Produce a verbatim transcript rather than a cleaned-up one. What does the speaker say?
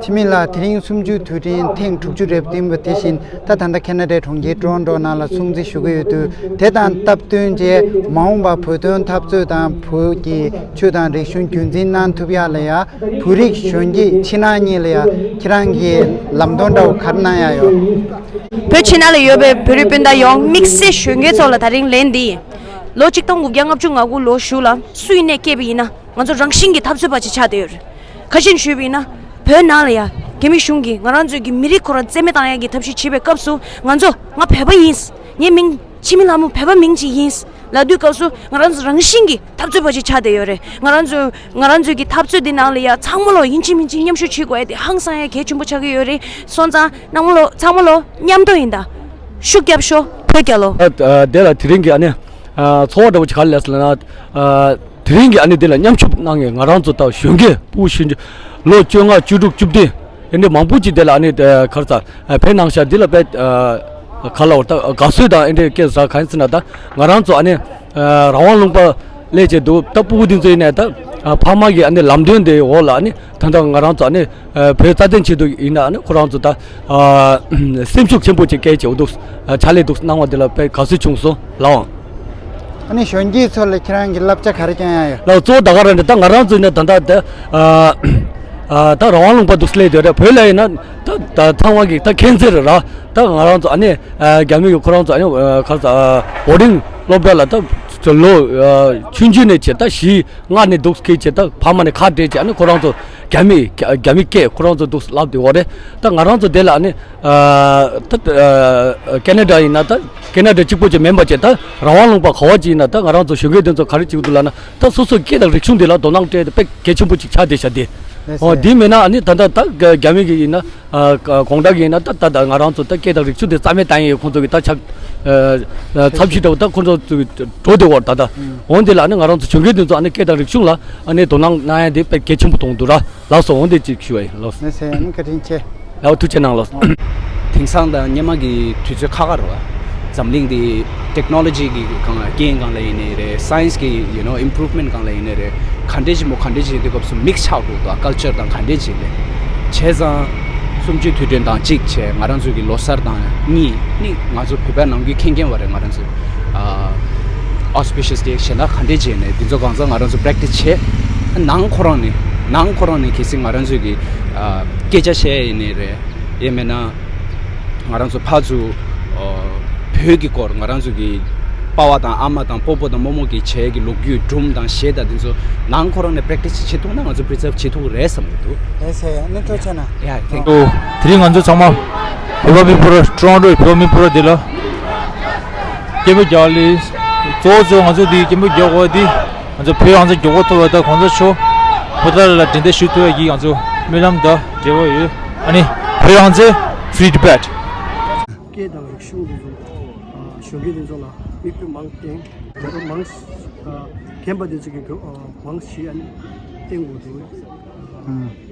འཆི་མེད་ལགས། དེ་རིང་གསུམ་བཅུའི་དུས་དྲན་ཐེངས་དྲུག་ཅུ་རེ་བདུན་པ་དེ་བཞིན་ད་ད་ལྟ་ཁེ་ན་ཌའི་གྲོང་ཁྱེར་ཊོ་རོན་ཊོ་ནང་ལ་སྲུང་བརྩི་ཞུ་གི་ཡོད་དུས། དེ་དང་སྟབས་བསྟུན་བྱས་མ་འོངས་པར་བོད་དོན་འཐབ་རྩོད་དང་བོད་ཀྱི་ཆོས་དང་རིག་གཞུང་རྒྱུན་འཛིན་གནང་ཐུབ་ཡག་ལ་ཡང་བོད་རིགས་གཞོན་སྐྱེས་ཕྱི་ནང་གཉིས་ལ་ཡང་ཁྱེད་རང་གིས་ལམ་སྟོན་འདྲ་བོ་ག་རེ་གནང་ཡག་ཡོད། བོད་ཕྱི་ནང་ལ་ཡོད་པའི་བོད་རིགས་སྤུན་ཟླ་ཡོངས་དམིགས་བསལ་གཞོན་སྐྱེས་ཚོ་ལ་ད་རིང་ལན་འདི་ཡིན། ལོ་གཅིག་སྟོང་དགུ་བརྒྱ་ལྔ་བཅུ་ང་དགུ་ལོ་གཞུག་ལ་སུ་ཡིན་ནས་སྐྱེས་པ་ཡིན་ན། ང་ཚོ་རང་བཞིན་གྱིས་འཐབ་རྩོད་པ་ཅིག་ཆགས་བསྡད་ཡོད་རེད། ཁ་ཤས་ཞུས་པ་ཡིན་ན། བོད་ནང་ལ་ཡ་རྒྱ་མི་གཞུང་གིས་ང་རང་ཚོའི་གི་མི་རིགས་ཁོ་རང་རྩིས་མེད་བཏང་ཡག་གི་ཐབས་ཤེས་བྱེད་པའི་སྐབས་སུ། ང་ཚོ་ང་བོད་པ་ཡིན། ངའི་མིང་འཆི་མེད་ལྷ་མོ་བོད་པ་མིང་ཅིག་ཡིན་ལབ་དུས་སྐབས་སུ། ང་རང་ཚོ་རང་བཞིན་གྱིས་འཐབ་རྩོད་པ་ཅིག་ཆགས་བསྡད་ཡོད་རེད། ང་རང་ཚོ་ང་རང་ཚོའི་གི་འཐབ་རྩོད་འདི་ནང་ལ་ཡ་ཚང་མ་ལོ་ཡིན་གཅིག་མིན་གཅིག་མཉམ་ཞུགས་བྱེད་དགོས་ཡ་དེ་ཧང་སང་ཡ་གལ་ཆེན་པོ་ཆགས་ཀྱི་ཡོད་རེད། སོང་ཙང་ནང་མ་ལོ་ཚང་མ་ལོ་མཉམ་དུ་ཡིན་ད། ཤུགས་རྒྱབ་ཤོག་བོད་རྒྱལ་ལོ། ཨ། ཨ། དེ་ལ་དེ་རིང་གི་ཨ་ནི། ཨ། ཚོར་བ་འདྲ་བོ་ཅིག་ག་རེ་སླེབས་སོང་ལབ་ན། ཨ། དེ་རིང་གི་ཨ་ནི་འདི་ལ་མཉམ་ཞུགས་གནང་མཁན་ང་རང་ཚོ་ལྟ་བུ་གཞོན་སྐྱེས་ཕྲུ་གུ་ཆུང་ཆུང་ལོ་བཅོ་ལྔ་བཅུ་དྲུག་བཅུ་བདུན་ཨེ་འདྲ་མང་པོ་ཅིག་འདི་ལ་ཨ་ནི། ཨ། ག་རེ་ཟ། ཨ། ཕེབས་གནང་ཤག་འདི་ལ་དཔེ། ཨ། ག་ལབ་དགོས་རེད། ད་དགའ་བསུ་དང་ཨེ་འདྲ་སྐད་ཆ་ག་རེ་ཟེར་ན། ད་ང་རང་ཚོ་ཨ་ནི། ཨ། རང་དབང་ལུང་པ་སླེབས་བྱས་འདུག་ད་ཕྲུ་གུ་འདི་ཚོ་ཡིན་ནའི་ད། ཨ། ཕ་མ་གི་ཨ་ནི་ལམ་སྟོན་དེའི་འོག་ལ་ཨ་ནི་ད་ལྟ་ང་རང་ཚོ་ཨ་ནི། ཨ། བོད་རྩ་དོན་ཆེད་དུ་ཡིན་ན་ཨ་ནི་ཁོ་རང་ཚོ་ད། ཨ། སེམས་ཤུགས་ཆེན་པོ་ཅིག་སྐྱེས་བྱས་འདུག་ཨ། ཕྱག་ལས་འདུག་གནང་བ་འདི་ལ་དཔེ་དགའ་བསུ་བྱུང་སོང་ལགས། ཨ་ནི་གཞོན་སྐྱེས་ཚོ་ལ་ཁྱེད་རང་གིས་བསླབ་བྱ་ག་རེ་བསྐྱོན་ཡག་ཡོད། ལགས། གཙོ་བོ་ད་ག་རང་རེད། ད་ང་རང་ཚོ་ཡིན་ན་ད་ལྟ་ད། ཨ། ཨ། ད་རང་དབང་ལུང་པ་འདུག་སླེབས་བསྡད་རེད། བོད་ལ་ཡིན་ན་ད་ད་ཚང་མ་གི་ད་མཁྱེན་གསལ་རེད་ར། ད་ང་རང་ཚོ་ཨ་ནི། ཨ། རྒྱ་མི་གི་ཁོ་རང་ཚོ་ཨ་ནི། ཨ། ག་རེ་ཟ། ཨ། བོར་ཌིང་སློབ་གྲྭ་ལ་ད་ལོ། ཨ། ཆུང་ཆུང་ནས་བྱས་ད་བཞི་ལྔ་ནས་འདུག་སྐད་བྱས། ད་ཕ་མ་ནས་ཁ་བྲལ་བྱས་ཨ་ནི་ཁོ་རང་ཚོ་རྒྱ་མི་རྒྱ་མི་སྐད་ཁོ་རང་ཚོ་འདུག་ལབ་བསྡད་ཡོད་རེད། ད་ང་རང་ཚོ་དེ་ལ་ཨ་ནི། ཨ། ད། ཨ། ཁེ་ན་ཌ་ཡིན་ན་ད་ཁེ་ན་ཌ་གཅིག་པོ་ཅིག་མིན་པ་བྱས། ད་རང་དབང་ལུང་པ་ག་བ་ཅིག་ཡིན་ན་ད་ང་རང་ཚོ་གཞོན་སྐྱེས་དེ་ཚོ་ག་རེ་བྱེད་ཀྱི་འདུག་ལབ་ན། ད་སོ་སོའི་སྐད་དང་རིག་གཞུང་དེ་ལ་དོ་སྣང་སྤྲད་དེ་དཔེ་གལ་ཆེན་པོ་ཅིག་ཆགས་བསྡད་ཤག་དེ། ལགས་སོ། ཨོ། དེ་མིན་ན་ཨ་ནི་ད་ལྟ་རྒྱ་མི་གི་ཡིན་ན། ཨ། ག་གང་འདྲ་གི་ཡིན་ན་ད་ད་ད་ང་རང་ཚོ་ད་སྐད་དང་རིག་གཞུང་དེ་རྩ་མེད་བཏང་ཡས་ཁོང་ཚོ་གི་ད་ཆགས། ཨ། ཚབས་ཆེ་འདྲ་བོ་ད་ཁོང་ཚོ་ཚོ་འགྲོ་བསྡད་ཡོད་རེད་ད། ད་འོན་ཏེ་ལ་ཨ་ནི་ང་རང་ཚོ་གཞོན་སྐྱེས་དེ་ཚོ་ཨ་ནི་སྐད་དང་རིག་གཞུང་ལ་ཨ་ནི་དོ་སྣང་གནང་ཡ་དེ་དཔེ་གལ་ཆེན་པོ་མཐོང་འདུག་ར། ལགས་སོ། འོན་ཏེ་ཅིག་ཞུ་བ་ཡིན། ལགས་སོ། ལགས་སོ། ཨ་ནི་བཀའ་དྲིན་ཆེ། ལགས། ཐུགས་རྗེ་གནང་། ལགས་སོ། དེང་སང་དང་སྔོན་མ་གི་དུས་ཚོད་ཁ་ཁ་རེད་བ། འཛམ་གླིང་འདི་ཊེག་ནོ་ལོ་ཇི་གི་སྒང་ལ་རྐྱེན་སྒང་ལ་ཡིན་ནའི་རེད། སའེན་སི་གི་ཡུ་ནོ་ཨིམ་པུ་རུབ་མེན་ཊི་སྒང་ལ་ཡིན་ནའི་རེད། ག་འདྲས་ཅིག་མོ་ག་འདྲས་ཅིག་དུས་སྐབས་སུ་མིག་སི་ཆགས་འགྲོ་འདུག་ཨ། ཀལ་ཅར་དང་ག་འདྲས་ཅིག་ལས་བྱས་ཙང་། གསུམ་བཅུའི་དུས་དྲན་དང་གཅིག་བྱས། ང་རང་ཚོ་གི་ལོ་གསར་དང་གཉིས་ནི་ང་ཚོ་བོད་པའི་ནང་ཁུལ་མཁྱེན་མཁྱེན་པ་རེད། ང་རང་ཚོ། ཨ། ཨོ་སི་པི་ཤི་ཡས་ཌེ་བྱས་ན་ག་འདྲས་བྱས་ནས་འདི་ཚོ་གང་ཚང་ང་རང་ཚོ་པེ་རེག་ཊི་སི་བྱས། ནང་ཁོ་རང་ནས་ནང་ཁོ་རང་ནས་གལ་སྲིད་ང་རང་ཚོ་གི། ཨ། སྐད་ཆ་བཤད་ཡིན་ནའི་རེད། ཡང་མིན་ན་ང་རང་ཚོ་ཕར་ཚུར། ཨ། བོད་ཀྱི་སྐོར། ང་རང་ཚོ་གི་པ་ཕ་དང་ཨ་མ་དང་སྤོ་བོ་དང་རྨོ་མོ་གི་བྱས་ཀྱི་ལོ་རྒྱུས་སྒྲུང་དང་གཞས་དང་འདི་ཚོ་ནང་ཁོ་རང་ནས་པེ་རེག་ཊི་སི་བྱེད་ཐུབ་ན་ང་ཚོ་པི་རི་ཛརབ་བྱེད་ཐུབ་རེད་བསམ་གྱི་འདུག་ལགས་སོ། ཡ། ཨ་ནི་ཐུགས་རྗེ་གནང་། ཡ། ཐེང་ཀིའུ། དེ་རིང་ང་ཚོ་ཚང་མ་བོད་པ་མི་འབོར། ཊོ་རོན་ཊོ་བོད་པ་མི་འབོར་འདི་ལ་སྐད་འབོད་རྒྱག་ལས། གཙོ་བོ་གཙོ་བོ་ང་ཚོ་འདི་སྐད་འབོད་རྒྱག་དགོས་འདི། ང་ཚོ་བོད་རང་བཙན་མགྱོགས་པོ་ཐོབ་པ་དང་གོང་ས་མཆོག་བོད་དར་ལ་དྲན་རྟེན་ཞུ་ཐུབ་པ་གི་ང་ཚོ་སྨོན་ལམ་དང་འབྲེལ་བ་ཡོད། ཨ་ནི་བོད་རང་བཙན། Free Tibet། སྐད་དང་རིག་གཞུང་འདི་ཚོ། ཨ། གཞོན་སྐྱེས་འདི་ཚོ་ལ་མིག་དཔེ་མང་བསྟན། དགོས་པ་མང་། ཨ། རྒན་པ་འདི་ཚོ་གི་དགོས། ཨ། མང་ཞིག་ཨ་ནི་བསྟན་དགོས་འདུག་ཨ།